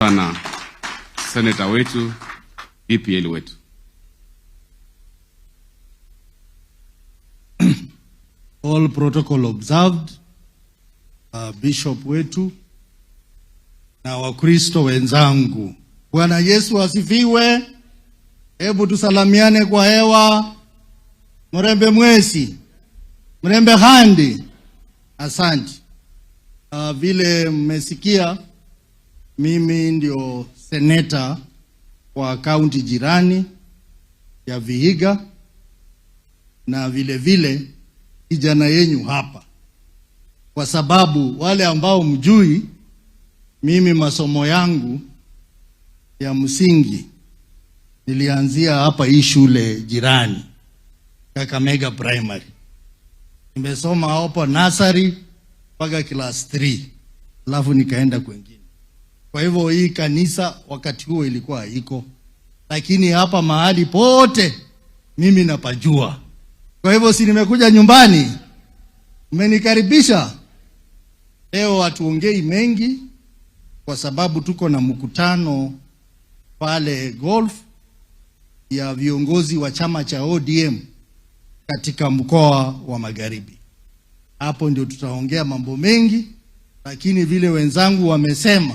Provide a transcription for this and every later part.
sana seneta wetu, DPL wetu. All protocol observed. Bishop wetu na Wakristo wenzangu, Bwana Yesu asifiwe. Hebu tusalamiane kwa hewa. Mrembe mwesi, mrembe handi. Asante. Vile mmesikia, mimi ndio seneta wa kaunti jirani ya Vihiga na vile vile kijana yenyu hapa, kwa sababu wale ambao mjui, mimi masomo yangu ya msingi nilianzia hapa hii shule jirani Kakamega Primary. Nimesoma hapo nursery mpaka class 3, alafu nikaenda kwengine. Kwa hivyo hii kanisa wakati huo ilikuwa haiko, lakini hapa mahali pote mimi napajua. Kwa hivyo si nimekuja nyumbani, mmenikaribisha. Leo hatuongei mengi kwa sababu tuko na mkutano pale golf ya viongozi wa chama cha ODM katika mkoa wa Magharibi. Hapo ndio tutaongea mambo mengi, lakini vile wenzangu wamesema,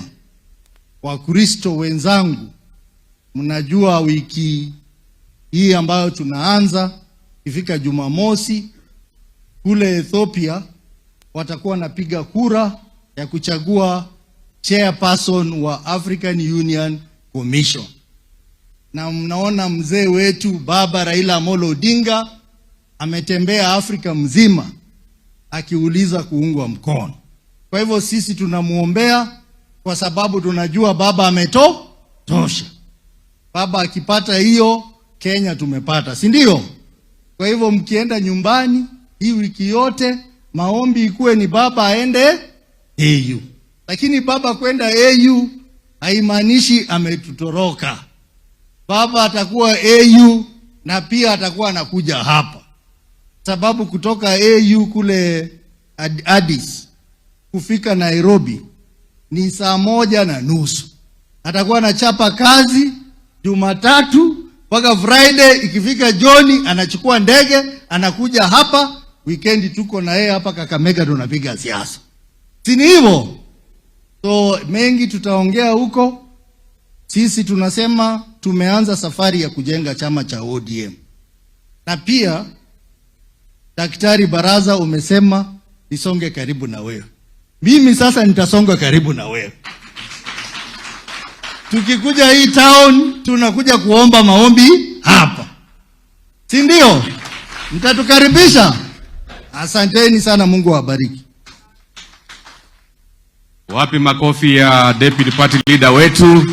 Wakristo wenzangu, mnajua wiki hii ambayo tunaanza ifika Jumamosi kule Ethiopia watakuwa wanapiga kura ya kuchagua chairperson wa African Union Commission, na mnaona mzee wetu Baba Raila Amolo Odinga ametembea Afrika mzima akiuliza kuungwa mkono. Kwa hivyo sisi tunamwombea kwa sababu tunajua baba ametosha. Baba akipata hiyo, Kenya tumepata, si ndio? Kwa hivyo mkienda nyumbani hii wiki yote, maombi ikuwe ni baba aende AU. Lakini baba kwenda AU haimaanishi ametutoroka. Baba atakuwa AU na pia atakuwa anakuja hapa, sababu kutoka AU kule Addis kufika Nairobi ni 1:30. Atakuwa anachapa kazi Jumatatu mpaka Friday, ikifika jioni anachukua ndege anakuja hapa. Weekend tuko na yeye hapa Kakamega, tunapiga siasa, si ni hivyo? So mengi tutaongea huko. Sisi tunasema tumeanza safari ya kujenga chama cha ODM, na pia Daktari Baraza umesema nisonge karibu na wewe. Mimi sasa nitasonga karibu na wewe. Tukikuja hii town tunakuja kuomba maombi hapa, si ndio? Mtatukaribisha. Asanteni sana, Mungu awabariki. Wapi makofi ya deputy party leader wetu?